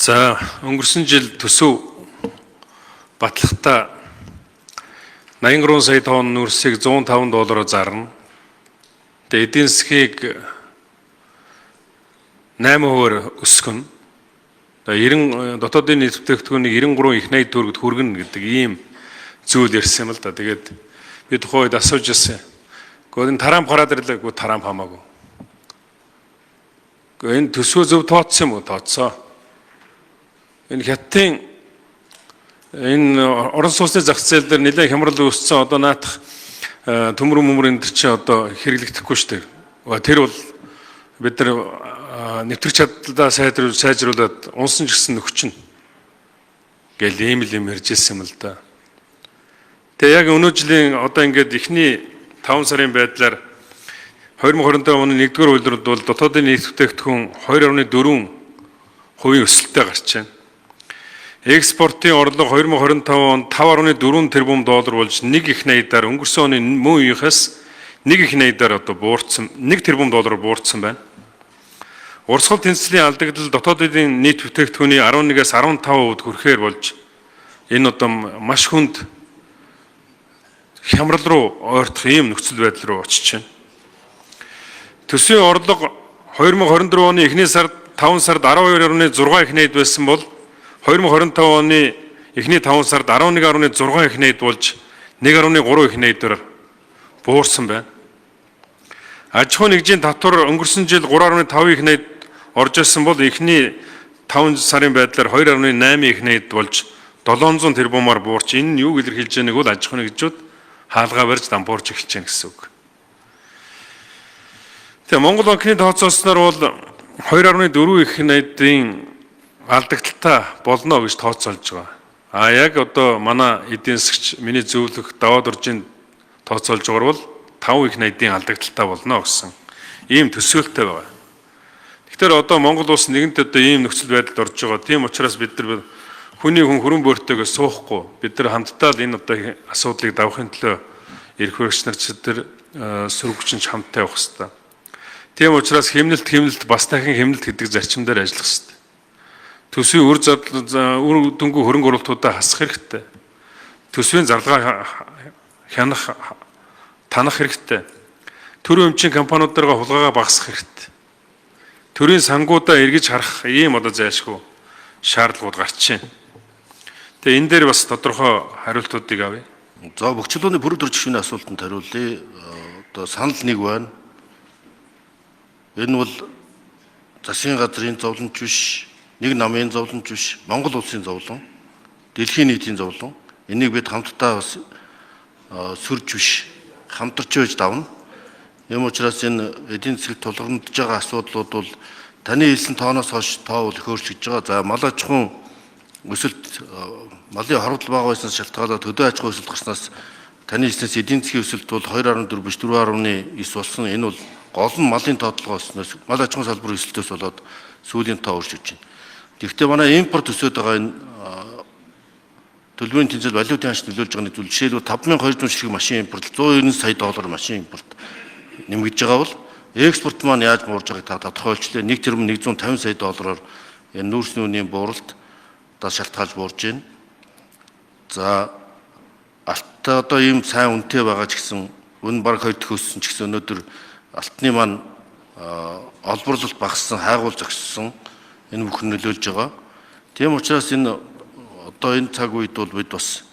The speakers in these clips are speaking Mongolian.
За, өнгөрсөн жил төсөв батлахдаа 83 сая тонн нүүрсийг 105 доллараар зарна. Тэгээ эдийн засгийг 8%-аар өсгөнө. Тэгээ 90 дотоодын нийт бүтээгдэхүүнийг 93 их 80 төгрөгт хүргэнэ гэдэг ийм зүйл ярьсан юм л да. Тэгээд би тухайн үед асууж ирсэн. Гэхдээ энэ Трамп гараад ирлээ. Гэхдээ Трамп хамаагүй. Гэхдээ энэ төсвөө зөв тооцсон юм уу? Тооцсон. Энэ Хятадын энэ орон сууцны зах зээл дээр нэлээд хямрал үүссэн. Одоо наадах төмөр мөмөр энэ төр чи одоо хэрэглэгдэхгүй шүү дээ. Тэр бол бид нар нэвтрэх чадлаа сайжруулад унсан ч гэсэн нөхчин гэл ийм л юм ярьж ирсэн юм л да. Тэгээ яг өнөө жилийн одоо ингээд эхний 5 сарын байдлаар 2024 оны 1-р улиралд бол дотоодын нийт бүтээгдэхүүн 2.4% өсөлттэй гарч байна. Экспортын орлого 2025 онд 5.4 тэрбум доллар болж нэг их найдаар өнгөрсөн оны мөн үеийнхээс нэг их найдаар одоо буурсан, 1 тэрбум доллараар буурсан байна. Урсгал тэнцлийн алдагдал дотоодын нийт бүтээгдэхүүний 11-ээс 15% хүрэхээр болж энэ одоо маш хүнд хямрал руу ойртох ийм нөхцөл байдал руу очиж байна. Төсвийн орлого 2024 оны эхний сард 5 сард 12.6 их найд байсан бол 2025 оны эхний 5 сард 11.6 их найд болж 1.3 их найдаар буурсан байна. Аж ахуйн нэгжийн татвар өнгөрсөн жил 3.5 их найд орж ирсэн бол эхний 5 сарын байдлаар 2.8 их найд болж 700 тэрбумаар буурч, энэ нь юуг илэрхийлж байгааг бол аж ахуйн нэгжүүд хаалгаа барьж дампуурч эхэлж байна гэсэн үг. Тэгээ Монгол банкны тооцоолсноор бол 2.4 их найдын алдагдaltaй болно гэж тооцоолж байгаа. А яг одоо манай эдийн засгч, миний зөвлөх Даваа Доржийн тооцоолж байгаа бол 5 их найдын алдагдaltaй болно гэсэн ийм төсөөлттэй байгаа. Тэгэхээр одоо Монгол улс нэгэнт одоо ийм нөхцөл байдалд орж байгаа. Тийм учраас бид нар хүний хүн хөрөн бөөртэйгөө суухгүй, бид нар хамтдаа л энэ одоо асуудлыг давахын төлөө эрх баригч нар ч тэр сөрөг хүчин ч хамттай явах хэрэгтэй. Тийм учраас хэмнэлт, хэмнэлт, бас дахин хэмнэлт гэдэг зарчим дээр ажиллах хэрэгтэй. Төсвийн үр зардал, үр дүнгүй хөрөнгө оруулалтуудаа хасах хэрэгтэй. Төсвийн зарлагаа хянах, танах хэрэгтэй. Төрийн өмчийн компаниудаараа хулгайгаа багасгах хэрэгтэй. Төрийн сангуудаа эргэж харах ийм одоо зайлшгүй шаардлагууд гарч байна. Тэгээ энэ дээр бас тодорхой хариултуудыг авъя. За, Богчлооны бүрэн төр гишүүний асуултанд хариулъя. Одоо санал нэг байна. Энэ бол засгийн газрын зовлонч биш, нэг намын зовлонч биш, Монгол улсын зовлон, дэлхийн нийтийн зовлон. Энийг бид хамтдаа бас сөрж биш, хамтарч байж давна. Ийм учраас энэ эдийн засагт тулгамдж байгаа асуудлууд бол таны хэлсэн тооноос хойш тоо бол их өөрчлөгдөж байгаа. За, мал аж ахуйн өсөлт, малын хорогдол бага байснаас шалтгаалаад хөдөө аж ахуйн өсөлт гарснаас таны хэлснээс эдийн засгийн өсөлт бол 2.4 биш, 4.9 болсон. Энэ бол гол нь малын тоотлогоо өснөөс, мал аж ахуйн салбарын өсөлтөөс болоод сүүлийн тоо өөрчлөгдөж байна. Тэгэхдээ манай импорт өсөд байгаа, энэ төлбөрийн тэнцэл, валютын ханш нөлөөлж байгаа нэг зүйл, жишээлбэл, 5200 ширхэг машин импорт, 190 сая доллар машин импорт нэмэгдэж байгаа бол экспорт маань яаж буурж байгааг та тодорхойлчлээ. 1 тэрбум 150 сая доллараар энэ нүүрсний үнийн бууралт одоо шалтгаалж буурж байна. За, алт одоо ийм сайн үнэтэй байгаа ч гэсэн, үн бараг хоёр дахь өссөн ч гэсэн өнөөдөр алтны маань олборлолт багассан, хайгуул зогссон, энэ бүхэн нөлөөлж байгаа. Тийм учраас энэ одоо энэ цаг үед бол бид бас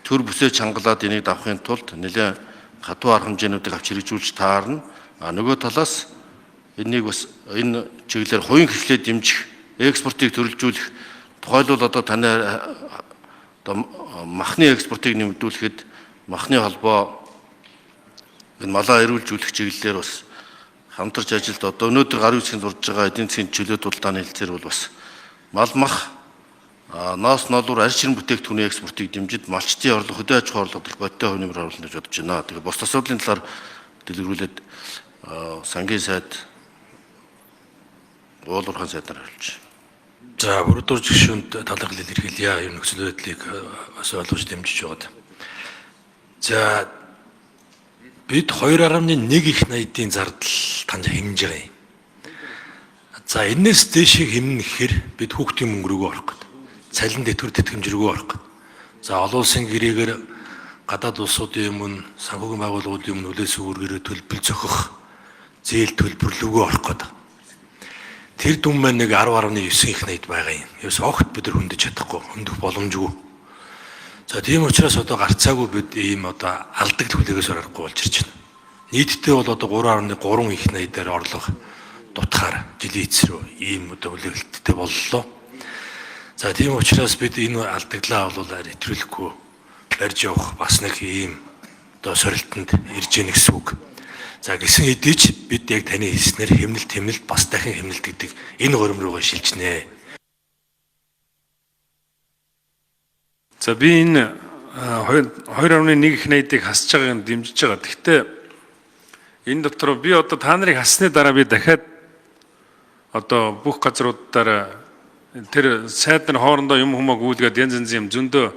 төр бүсээ чангалаад энийг давахын тулд нэлээд хатуу арга хэмжээнүүдийг авч хэрэгжүүлж таарна. А нөгөө талаас энийг бас энэ чиглэлээр хувийн хэвшлээ дэмжих, экспортыг төрөлжүүлэх, тухайлбал одоо таны одоо махны экспортыг нэмэгдүүлэхэд махны холбоо энэ малаа эрүүлжүүлэх чиглэлээр бас хамтарч ажилд, одоо өнөөдөр гар үсгийн зурж байгаа эдийн засгийн чөлөө тулдааны хэлцээр бол бас мал мах, ноос ноолуур, арь ширэн бүтээгдэхүүний экспортыг дэмжиж малчдын орлого, хөдөө аж ахуйн орлогод их бодиттой хувь нэмэр оруулна гэж бодож байна. Тэгээ бус асуудлын талаар дэлгэрүүлээд сангийн сайд Уул уурхайн сайдаар хариулж байна. За, бүрдүүр гишүүнд талархал илэрхийлье. Ер нөхцөл байдлыг бас ойлгож дэмжиж байгаад. За, бид 2.1 их найдын зардал таньж хэмжиж байгаа юм. За энээс дээшийг хэмнэх гэхээр бид хүүхдийн мөнгө рүүгээ орох гээд. Цалин тэтгэвэр тэтгэмж рүүгээ орох гээд. За олон улсын гэрээгээр гадаад улсуудын өмнө, санхүүгийн байгууллагуудын өмнө хүлээсэн үүргээрээ төлбөр зохих зээл төлбөр лүүгээ орох гээд. Тэр дүн маань нэг 10.9 их найд байгаа юм. Ерөөс огт бид нар хөндөж чадахгүй, хөндөх боломжгүй. За тийм учраас одоо гарцаагүй бид ийм одоо алдагдал хүлээгээс аргагүй болж ирж байна. Нийтдээ бол одоо 3.3 их найдаар орлого дутахаар жилийн эц рүү ийм одоо хүлээлттэй боллоо. За тийм учраас бид энэ алдагдлаа бол арай хэтрүүлэхгүй барьж явах бас нэг ийм одоо сорилтонд ирж гэнэ гэсэн үг. За гисэн хэдий ч бид яг таны хэлснээр хэмнэлт хэмнэлт бас дахин хэмнэлт гэдэг энэ горим руугаа шилжинэ. За би энэ 2.1 их найдыг хасж байгааг нь дэмжиж байгаа. Гэхдээ энэ дотор би одоо та нарыг хассны дараа би дахиад одоо бүх газруудаар тэр сайд нар хоорондоо юм хүмүү гүйлгээд янз янзын юм зөндөө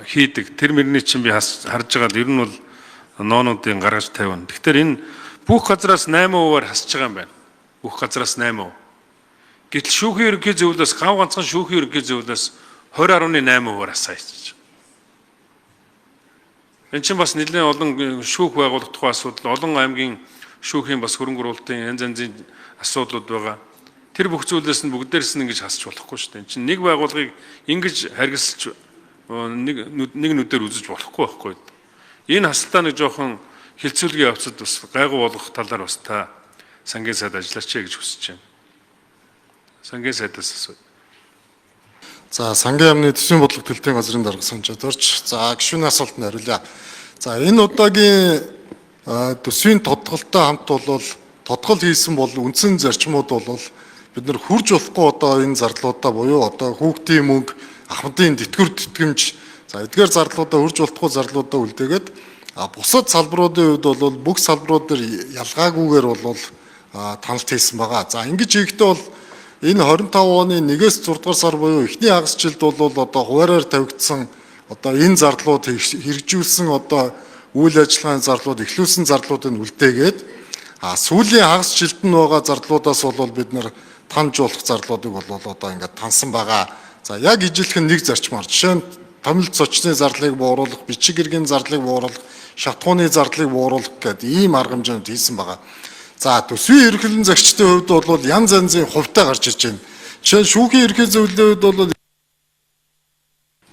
хийдэг. Тэр мөрний чинь би харж байгаа л ер нь бол ноонуудын гаргаж тавина. Тэгэхээр энэ бүх газраас 8%-аар хасж байгаа юм байна. Бүх газраас 8%. Гэтэл шүүхийн ерөнхий зөвлөөс гав ганцхан шүүхийн ерөнхий зөвлөөс 20.8%-аар хасаа хийчих. Энд чинь бас нэлээд олон шүүх байгуулах тухай асуудал, олон аймгийн шүүхийн бас хөрөнгө оруулалтын янз янзын асуудлууд байгаа. Тэр бүх зүйлээс нь бүгдээрс нь ингэж хасч болохгүй шүү дээ. Энд чинь нэг байгууллагыг ингэж харгисалж нэг нэг нүдээр үзэж болохгүй байхгүй. Энэ хасалтаа нэг жоохон хилцүүлгийн явцад бас гайгүй болгох талаар бас та сангийн сайд ажиллаач гэж хүсэж байна. Сангийн сайдаас асуу. За сангийн яамны төсвийн бодлого төлтийн газрын дарга Санжаадорч. За гишүүний асуултанд хариулъя. За энэ удаагийн төсвийн тодголтой хамт бол тодгол хийсэн бол үндсэн зарчмууд бол бид нар хурж болохгүй одоо энэ зардлуудаа буюу одоо хүүхдийн мөнгө, ахмадын тэтгэвэр тэтгэмж, за эдгээр зардлуудаа хурж болохгүй зардлуудаа үлдээгээд бусад салбаруудын хувьд бол бүх салбарууд дээр ялгаагүйгээр бол таналт хийсэн байгаа. За ингэж хийхдээ бол энэ 25 оны 1-ээс 6 дугаар сар буюу эхний хагас жилд бол одоо хуваараар тавигдсан одоо энэ зардлууд хэрэгжүүлсэн одоо үйл ажиллагааны зардлууд эхлүүлсэн зардлуудыг үлдээгээд сүүлийн хагас жилд нь байгаа зардлуудаас бол бид нар таньж болох зардлуудыг бол одоо ингээд тансан байгаа. За яг ижилхэн нэг зарчмаар жишээ нь томилт зочны зардлыг бууруулах, бичиг иргэн зардлыг бууруулах, шатхууны зардлыг бууруулах гэдэг ийм арга хэмжээнд хийсэн байгаа. За төсвийн эрхлэн загчдын хувьд бол янз янзын хувьтай гарч ирж байна. Жишээ нь шүүхийн ерхий зөвлөлийн хувьд бол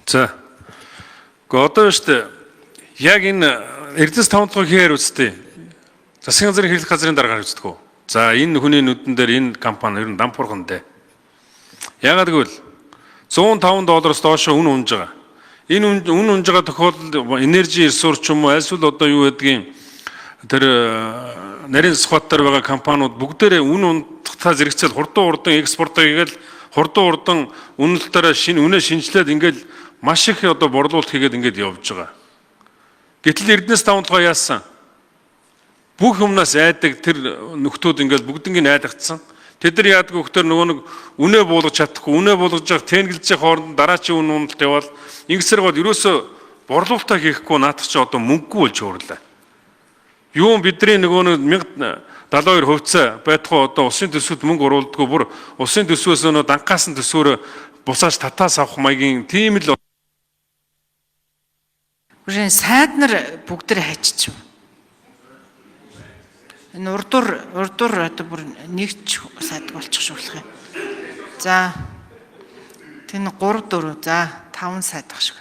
За. Гэхдээ одоо шүү дээ. Яг энэ Эрдэнэс таван толгой хэр үсттэй. Засгийн газрын хэрэглэх газрын даргаар үздэг үү? За энэ хүний нүдэн дээр энэ компани ер нь дампуурхан дээ. Яагаад гэвэл 105 доллароос доош үн унж байгаа. Энэ үн унж байгаа тохиолдолд энержи ресурс ч юм уу альсвал одоо юу гэдгийг тэр нарийн сухаттар байгаа компаниуд бүгдээрээ үн унтахтаа зэрэгцэл хурдан хурдан экспортоо хийгээл хурдан хурдан үнэлтээрээ шинэ үнэ шинжилээд ингээл маш их одоо борлуулалт хийгээд ингээд явж байгаа. Гэтэл Эрдэнэс таван толгой яасан? Бүх юмнаас айдаг тэр нөхдүүд ингээл бүгднийг айлгцсан. Тэд нар яадаг вөхтөр нөгөө нэг үнэ буулгаж чадахгүй, үнэ буулгаж явах тэнгэлж хооронд дараачийн үн уналт явбал ингэсэр гол ерөөсөө борлуулалтаа хийхгүй наадах чи одоо мөнгөгүй болж хуурлаа. Юу бидний нөгөө нэг 1072 хувьцаа байтугай одоо улсын төсөвт мөнгө оруулдаггүй бүр улсын төсвөөс нөгөө данкаасан төсвөөр буцааж татаас авах маягийн тийм л Үрэн сайд нар бүгд тэр хайчиж. Энэ урдуур одоо бүр нэгч сайд болчих шүүх юм. За. Тэр 3 4 за 5 сайд баг шиг.